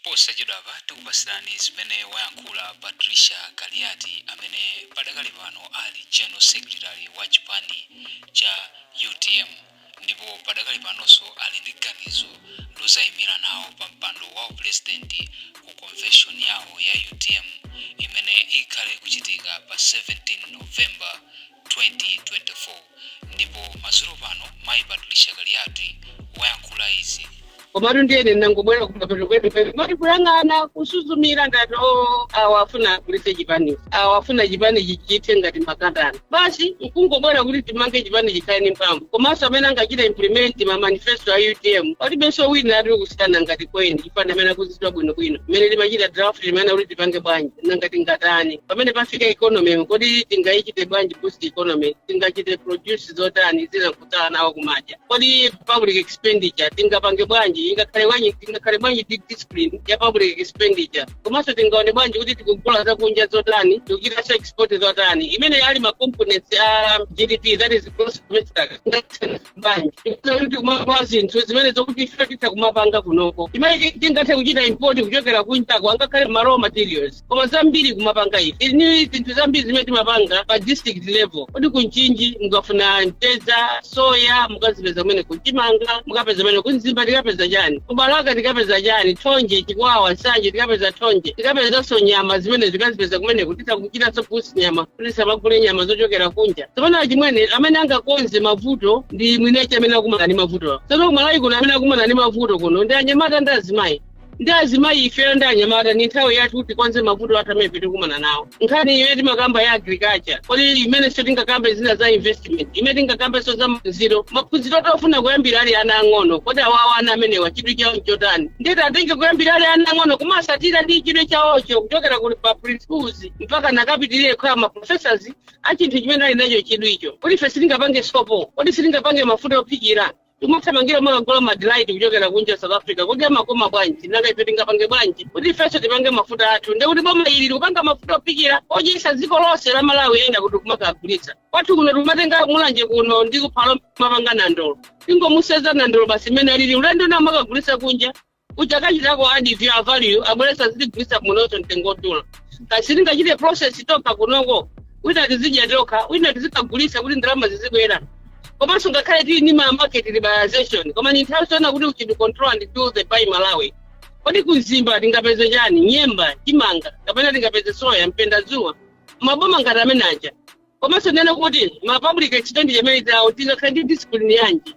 Posachedwapa tikupasirani zimene wayankhula Patricia Kaliati, amene padakali pano ali General Secretary wa chipani cha UTM, ndipo padakali panonso ali ndi ganizo lozayimira nawo pa mpando wa upurezidenti ku convention yawo ya UTM imene ikhale kuchitika pa 17 November 2024. Ndipo madzulo pano mayi Patricia Kaliati wayankhula izi. Komatu ndiyene nangobwera kumapeto kwenikweni, mati kuyang'ana kusuzumira, ndati, "O, awa afuna agulitse chipanichi, awa afuna chipani chichithe ngati makatana." Basi, nkungobwera kuti timange chipani chikhale ndi mphamvu, komanso amene angachita implement ma manifesto a UTM palibenso wina ati kusiyana ngati kweni chipani amene akuzidziwa bwinobwino mmene timachita draft, limene kuti tipange bwanji, nanga tingatani pamene pafika economy, kodi tingayichite bwanji boost economy, tingachite produce zotani zina kutsala nawo kumadya, kodi public expenditure tingapange bwanji, ingakhale bwanji, tingakhale bwanji ndi discipline ya public expenditure, komanso tingaone bwanji kuti tikugula zakunja zotani, tikuchitanso export zotani, imene ali ma components a GDP, that is gross domestic bwanji, kuti kumapanga zinthu zimene zokuti ife titha kumapanga kunoko, imene tingathe kuchita import kuchokera kunjako angakhale ma raw materials, koma zambiri kumapanga ife. Ni zinthu zambiri zimene timapanga pa district level. Kodi kuMchinji mukafuna mtedza, soya, mukazipeza kumene? Kuchimanga mukapeza kumene? KuMzimba tikapeza chani? KuBalaka tikapeza chani? Thonje, Chikwawa, Nsanje tikapeza thonje, tikapezanso nyama zimene zikazipeza kumene kutitha kuchitanso pusi nyama kuti samagule nyama zochokera kunja. Tsopano chimwene, amene angakonze mavuto ndi mwinechi amene akumana ndi mavuto. Tsono kuMalawi kuno amene akumana ndi mavuto kuno ndi anyamata ndi azimayi. Ndi azimayi ifeyo ndi anyamata, ni nthawi yathu kuti tikonze mavuto athu amene tikumana nawo. Nkhani imene timakamba ya agriculture, kodi imenenso tingakambe zina za investment, imene tingakambenso za maphunziro, maphunziro tofuna kuyambira ali ana ang'ono. Kodi awawa ana amenewa chidwi chawo nchotani? Ndeti atenge kuyambira ali ana ang'ono, kumasatira ndi chidwi chawocho kuchokera kuli pa preschools mpaka nakapitirire kukhala ma professors a chinthu chimene ali nacho chidwicho. Kodi ife sitingapange sopo? Kodi sitingapange mafuta ophikira? Timathamangira makagula ma Delight kuchokera kunja, South Africa. Kodi amakoma bwanji? Nanga ife tingapange bwanji kuti ifenso tipange mafuta athu? Ndekuti boma ili likupanga mafuta ophikira odyesa dziko lonse la Malawi, ena kuti kumakagulitsa. Kwathu kuno timatenga Mulanje kuno ndi kuphalo, mapanga nandolo, tingomuseza nandolo basi imene alili, ulendo na makagulitsa kunja kuja, kachitako add value, abweresa zitigulitsa munonso mtengo odula. Kasi tingachite process tokha kunoko, wina tizidya tokha, wina tizikagulitsa kuti ndalama zizibwera. Komanso ngakhale tili ndi ma market liberalization, koma ni nthawi zoona kuti we should control and do the buy Malawi. Kodi kuMzimba tingapeze chani? Nyemba, chimanga, kapena tingapeze soya, mpenda dzuwa, maboma ngati amene aja. Komanso nene kuti ma public expenditure imene zawo tingakhale ndi discipline yanji?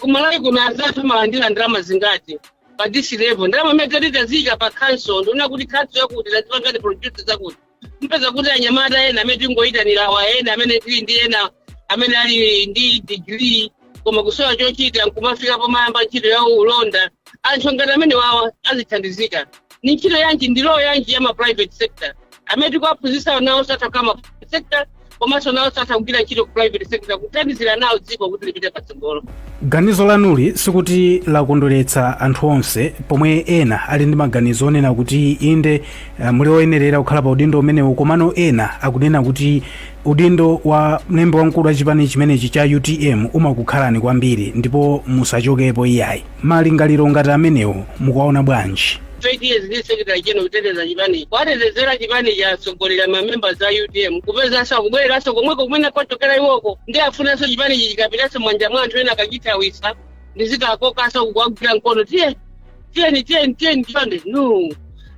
KuMalawi kuno anzathu amalandira ndalama zingati pa this level? Ndalama imene tati taziyika pa council, ndiona kuti council yakuti tazipangani produce zakuti, mpeza kuti anyamata ena amene tingoyitanira awa, ena amene tili ndi ena amene ali ndi degree koma kusowa chochita, nkumafika pomayamba ntchito ya ulonda. Anthu ngati amene wawa azithandizika ni ntchito yanji? Ndi role yanji ya ma private sector amene tikuwaphunzitsa? Nawo satha kukhala ma private sector, komanso nawo satha kugwira ntchito ku private sector kuthandizira nawo dziko kuti lipite patsogolo. Ganizo lanuli sikuti lakondweretsa anthu onse, pomwe ena ali ndi maganizo onena kuti inde, muli oyenerera kukhala pa udindo umenewu, komano ena akunena kuti udindo wa mlembi wamkulu wa chipani chimenechi cha UTM umakukhalani kwambiri ndipo musachokepo iyayi. Malingaliro ngati amenewo mukuwaona bwanji? 20 years ndi secretary general, kuteteza chipani, kwatetezera chipani, chatsogolera ma members a UTM, kupezanso akubwereranso komweko kumene kwachokera iwoko, ndi afunanso chipani chikapitanso mwanja mwa anthu ena akachithawisa, ndizikakokanso kuwagwira mkono, "Tiye, tiyeni, tiyeni, tiyeni, chonde." No,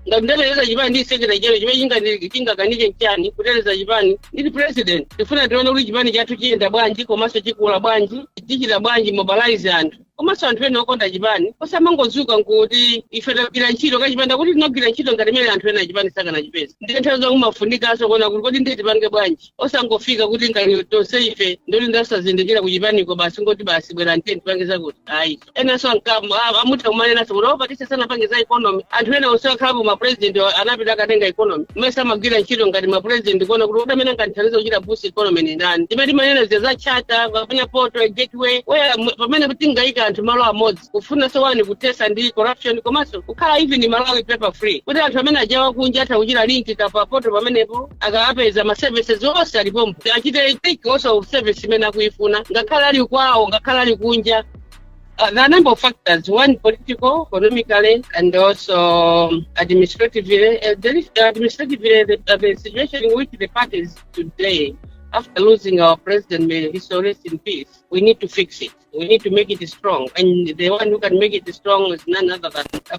ngati ndateteza chipani ndi secretary general, chimene chingakanike nchani kuteteza chipani ndili president? Tifuna tione kuti chipani chathu chiyenda bwanji, komanso chikula bwanji, tichita bwanji mobilize anthu, komanso anthu ena okonda chipani, osamangodzuka nkuti ife tagwira ntchito kachipanda kuti tinagwira ntchito ngati imene anthu ena achipani sakanachipeza. Ndiye nthawi zomwe kumafunikanso kuona kuti kodi ndiye tipange bwanji, osangofika kuti ngati tonse ife ndoti ndasazindikira kuchipaniko, basi ngoti basi bwera ndiye tipange zakuti. Ayi, enanso amutha kumanenanso kuti opatisa sanapange za economy. Anthu ena onse akhalapo ma president anapita akatenga economy mmene samagwira ntchito ngati ma president, kuona kuti kodi amene angandithandize kuchita boost economy ni ndani. Timene timanena zija za charter kapena portal gateway where pamene tingayika anthu malo amodzi, kufunanso wani kutesa ndi corruption, komanso kukhala even Malawi paper free, kuti anthu amene ajawa kunja atha kuchita link kapa portal pamenepo, akapeza ma services onse alipompo, achite take also service imene akuifuna, ngakhale ali kwawo, ngakhale ali kunja. There are a number of factors. One, political, economically, and also administratively. There is administratively the situation in which the party is today, after losing our president, may he so rest in peace, we need to fix it. We need to make it strong. And the one who can make it strong is none other than Patricia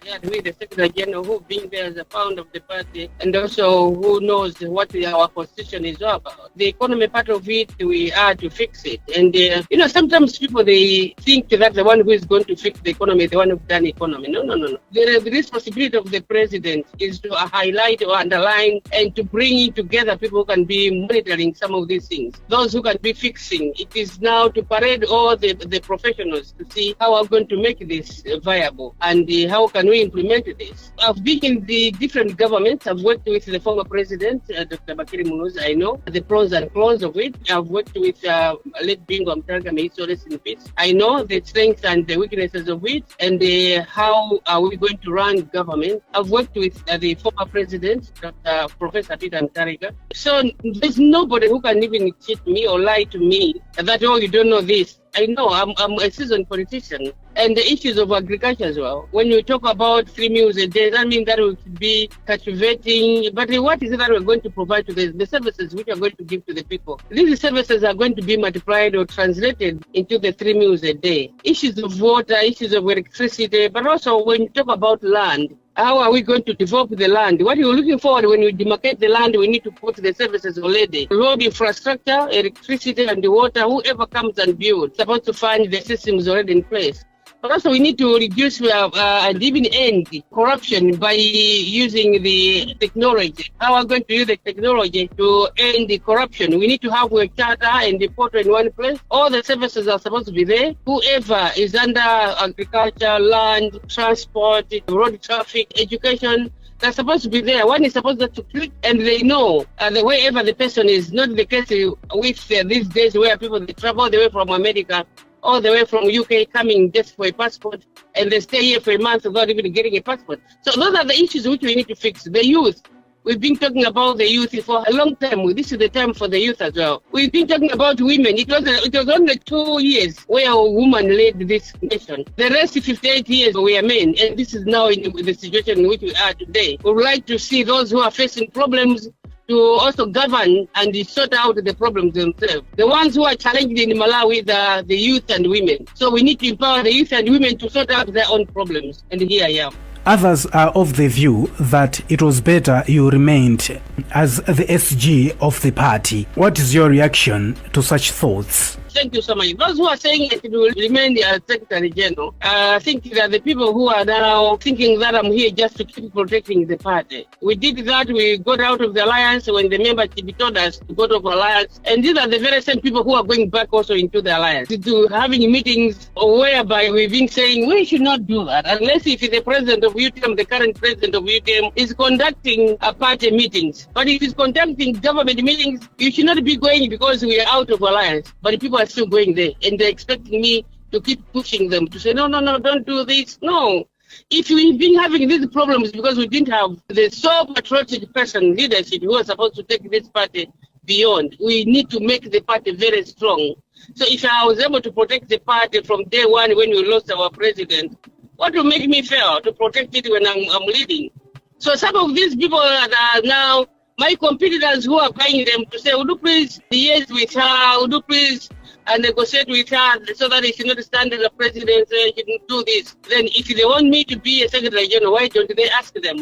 Kaliati, who is the Secretary General, who being there as a founder of the party, and also who knows what our constitution is all about. The economy part of it, we are to fix it. And sometimes people, they think that the one who is going to fix the economy is the one who's done economy. No, no, no, no. The responsibility of the president is to highlight or underline and to bring together people who can be monitoring some of these things. Those who can be fixing. It is now to parade all the professionals to see how we're going to make this viable and how can we implement this. I've been in the different governments. I've worked with the former president, Dr. Bakili Muluzi. I know the pros and cons of it. I've worked with late Bingu Mutharika, may he so rest in peace. I know the strengths and the weaknesses of it and how are we going to run government. I've worked with the former president, Dr. Professor Peter Mutharika. So there's nobody who can even cheat me or lie to me that, "Oh, you don't know this." I know I'm a seasoned politician. And the issues of agriculture as well. When you talk about three meals a day, that means that we should be cultivating. But what is it that we're going to provide to the services which are going to give to the people? These services are going to be multiplied or translated into the three meals a day. Issues of water, issues of electricity, but also when you talk about land, how are we going to develop the land? What you're looking forward when we demarcate the land, we need to put the services already. Road infrastructure, electricity and the water, whoever comes and builds, supposed to find the systems already in place. But also we need to reduce and even end corruption by using the technology. How are we going to use the technology to end the corruption? We need to have a charter and the portal in one place. All the services are supposed to be there. Whoever is under agriculture, land, transport, road traffic, education, they're supposed to be there. One is supposed to click and they know the wherever the person is. Not the case with these days where people, they travel all the way from America, all the way from UK, coming just for a passport, and they stay here for a month without even getting a passport. So those are the issues which we need to fix. The youth. We've been talking about the youth for a long time. This is the time for the youth as well. We've been talking about women. It was only 2 years where a woman led this nation. The rest 58 years we are men, and this is now in the situation in which we are today. We would like to see those who are facing problems to also govern and sort out the problems themselves. The ones who are challenged in Malawi, the youth and women. So we need to empower the youth and women to sort out their own problems. And here I am. Others are of the view that it was better you remained as the SG of the party. What is your reaction to such thoughts? Thank you so much. Those who are saying it will remain the Secretary General, I think that the people who are now thinking that I'm here just to keep protecting the party. We did that. We got out of the alliance when the membership told us to go out of alliance. And these are the very same people who are going back also into the alliance, to having meetings whereby we've been saying we should not do that unless if the president of UTM, the current president of UTM, is conducting a party meetings. But if he's conducting government meetings, you should not be going because we are out of alliance. But people are still going there and they're expecting me to keep pushing them to say, "No, no, no, don't do this." No. If we've been having these problems because we didn't have the so patriotic person leadership who was supposed to take this party beyond, we need to make the party very strong. So if I was able to protect the party from day one when we lost our president, what will make me fail to protect it when I'm leading? So some of these people that are now my competitors who are paying them to say, "Would you please liaise with her, would you please negotiate with her so that he should not stand as a president, he shouldn't do this." Then if they want me to be a Secretary General, why don't they ask them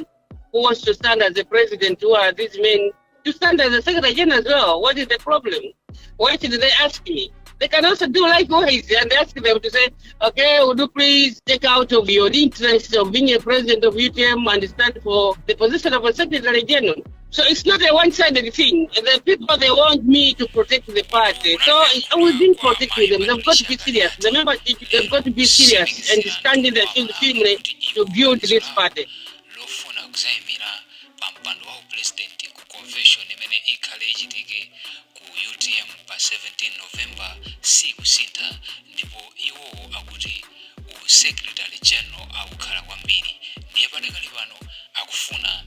who wants to stand as a president, who are these men, to stand as a Secretary General as well? What is the problem? Why should they ask me? They can also do likewise and ask them to say, "Okay, would you please take out of your interest of being a president of UTM and stand for the position of a Secretary General?" So it's not a one-sided thing. The people, they want me to protect the party. So we've been protecting them. They've got to be serious. The membership, they've got to be serious and stand in the field firmly to build this party. Lofuna kuzayimira pa mpando wa upresident ku convention imene ikhale ichitike ku UTM pa 17 November sikusintha, ndipo iwowo akuti u Secretary General akukhala kwambiri, ndiye padakali pano akufuna